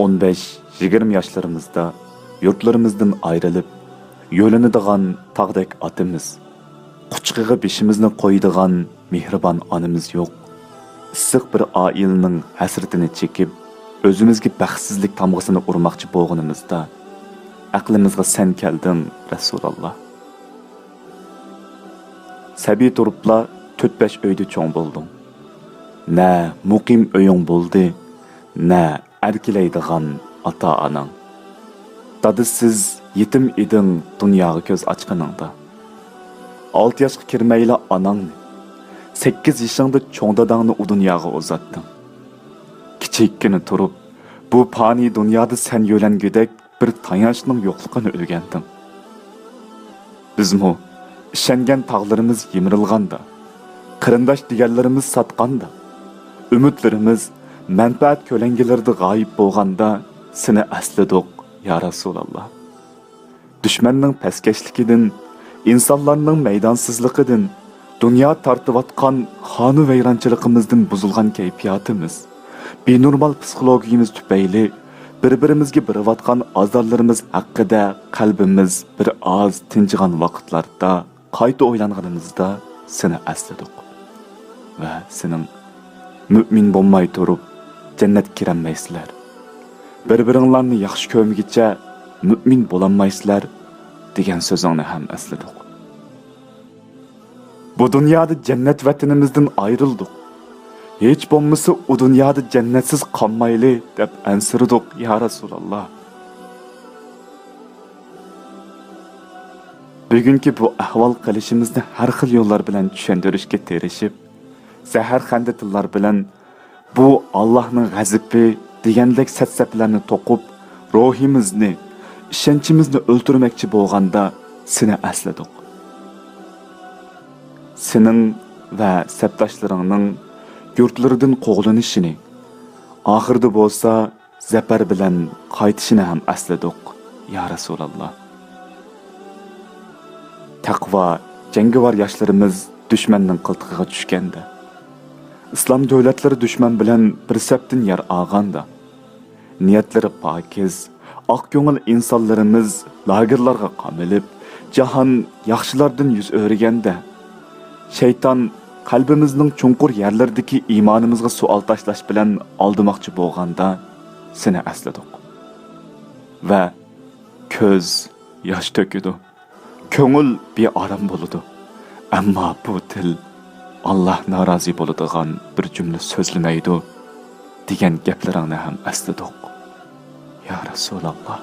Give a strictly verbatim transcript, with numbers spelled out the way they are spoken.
ئون بەش، يىگىرمە ياشلىرىمىزدا يۇرتلىرىمىزدىن ئايرىلىپ، يۆلىنىدىغان تاغدەك ئاتىمىز، قۇچىقىغا بېشىمىزنى قويىدىغان مېھرىبان ئانىمىز يوق. ئىسسىق بىر ئائىلىنىڭ ھەسرىتىنى چېكىپ، ئۆزىمىزگە بەختسىزلىك تامغىسىنى ئۇرماقچى بولغىنىمىزدا، ئەقلىمىزغا سەن كەلدىڭ، رەسۇلاللا. سەبىي تۇرۇپلا تۆت-بەش ئۆيدە چوڭ بولدۇڭ. نە مۇقىم ئۆيۈڭ بولدى، نە ئەركىلەيدىغان ئاتا-ئاناڭ. دادىسىز، يېتىم ئىدىڭ دۇنياغا كۆز ئاچقىنىڭدا. ئالتە ياشقا كىرمەيلا ئاناڭنى، سەككىز يېشىڭدا چوڭ داداڭنى ئۇ دۇنياغا ئۇزاتتىڭ. كىچىككىنە تۇرۇپ، بۇ پانىي دۇنيادا سەن يۆلەنگۈدەك بىر تايانچنىڭ يوقلۇقىنى ئۆگەندىڭ. بىزمۇ ئىشەنگەن تاغلىرىمىز يىمىرىلغاندا، قېرىنداش دېگەنلىرىمىز ساتقاندا، ئۈمىدلىرىمىز مەنپەئەت كۆلەڭگىلىرىدە غايىب بولغاندا سېنى ئەسلىدۇق، يا رەسۇلاللا. دۈشمەننىڭ پەسكەشلىكىدىن، ئىنسانلارنىڭ مەيدانسىزلىقىدىن، دۇنيا تارتىۋاتقان خانۇ ۋەيرانچىلىقىمىزدىن بۇزۇلغان كەيپىياتىمىز، بىنورمال پسىخولوگىيىمىز تۈپەيلى بىر-بىرىمىزگە بېرىۋاتقان ئازارلىرىمىز ھەققىدە قەلبىمىز بىر ئاز تىنچىغان ۋاقىتلاردا، قايتا ئويلانغىنىمىزدا سېنى ئەسلىدۇق ۋە سېنىڭ «مۆمىن بولماي تۇرۇپ جەننەتكە كىرەلمەيسىلەر، بىر-بىرىڭلارنى ياخشى كۆرمىگىچە مۆمىن بولالمايسىلەر» دېگەن سۆزۈڭنى ھەم ئەسلىدۇق. بۇ دۇنيادا جەننەت ۋەتىنىمىزدىن ئايرىلدۇق. ھېچ بولمىسا ئۇ دۇنيادا جەننەتسىز قالمايلى دەپ ئەنسىرىدۇق، يا رەسۇلاللا. بۈگۈنكى بۇ ئەھۋال قىلىشىمىزنى ھەر خىل يوللار بىلەن چۈشەندۈرۈشكە تىرىشىپ، زەھەرخەندە تىللار بىلەن «بۇ ئاللاھنىڭ غەزىپى» دېگەندەك سەپسەپىلەرنى توقۇپ، روھىمىزنى، ئىشەنچىمىزنى ئۆلتۈرمەكچى بولغاندا سېنى ئەسلىدۇق. سېنىڭ ۋە سەپداشلىرىڭنىڭ يۇرتلىرىدىن قوغلىنىشىنى، ئاخىرىدا بولسا زەپەر بىلەن قايتىشىنى ھەم ئەسلىدۇق، يا رەسۇلاللا. تەقۋا، جەڭگىۋار ياشلىرىمىز دۈشمەننىڭ قىلتىقىغا چۈشكەندە، ئىسلام دۆلەتلىرى دۈشمەن بىلەن بىر سەپتىن يەر ئالغاندا، نىيەتلىرى پاكىز، ئاق كۆڭۈل ئىنسانلىرىمىز لاگېرلارغا قامىلىپ، جاھان ياخشىلاردىن يۈز ئۆرۈگەندە، شەيتان قەلبىمىزنىڭ چوڭقۇر يەرلىرىدىكى ئىمانىمىزغا سوئال تاشلاش بىلەن ئالدىماقچى بولغاندا، سېنى ئەسلىدۇق. ۋە كۆز ياش تۆكىدۇ، كۆڭۈل بىئارام بولىدۇ. ئەمما بۇ تىل «ئاللا نارازى بولىدىغان بىر جۈملە سۆزلىمەيدۇ» دېگەن گەپلىرىڭنى ھەم ئەسلىدۇق، يا رەسۇلاللا.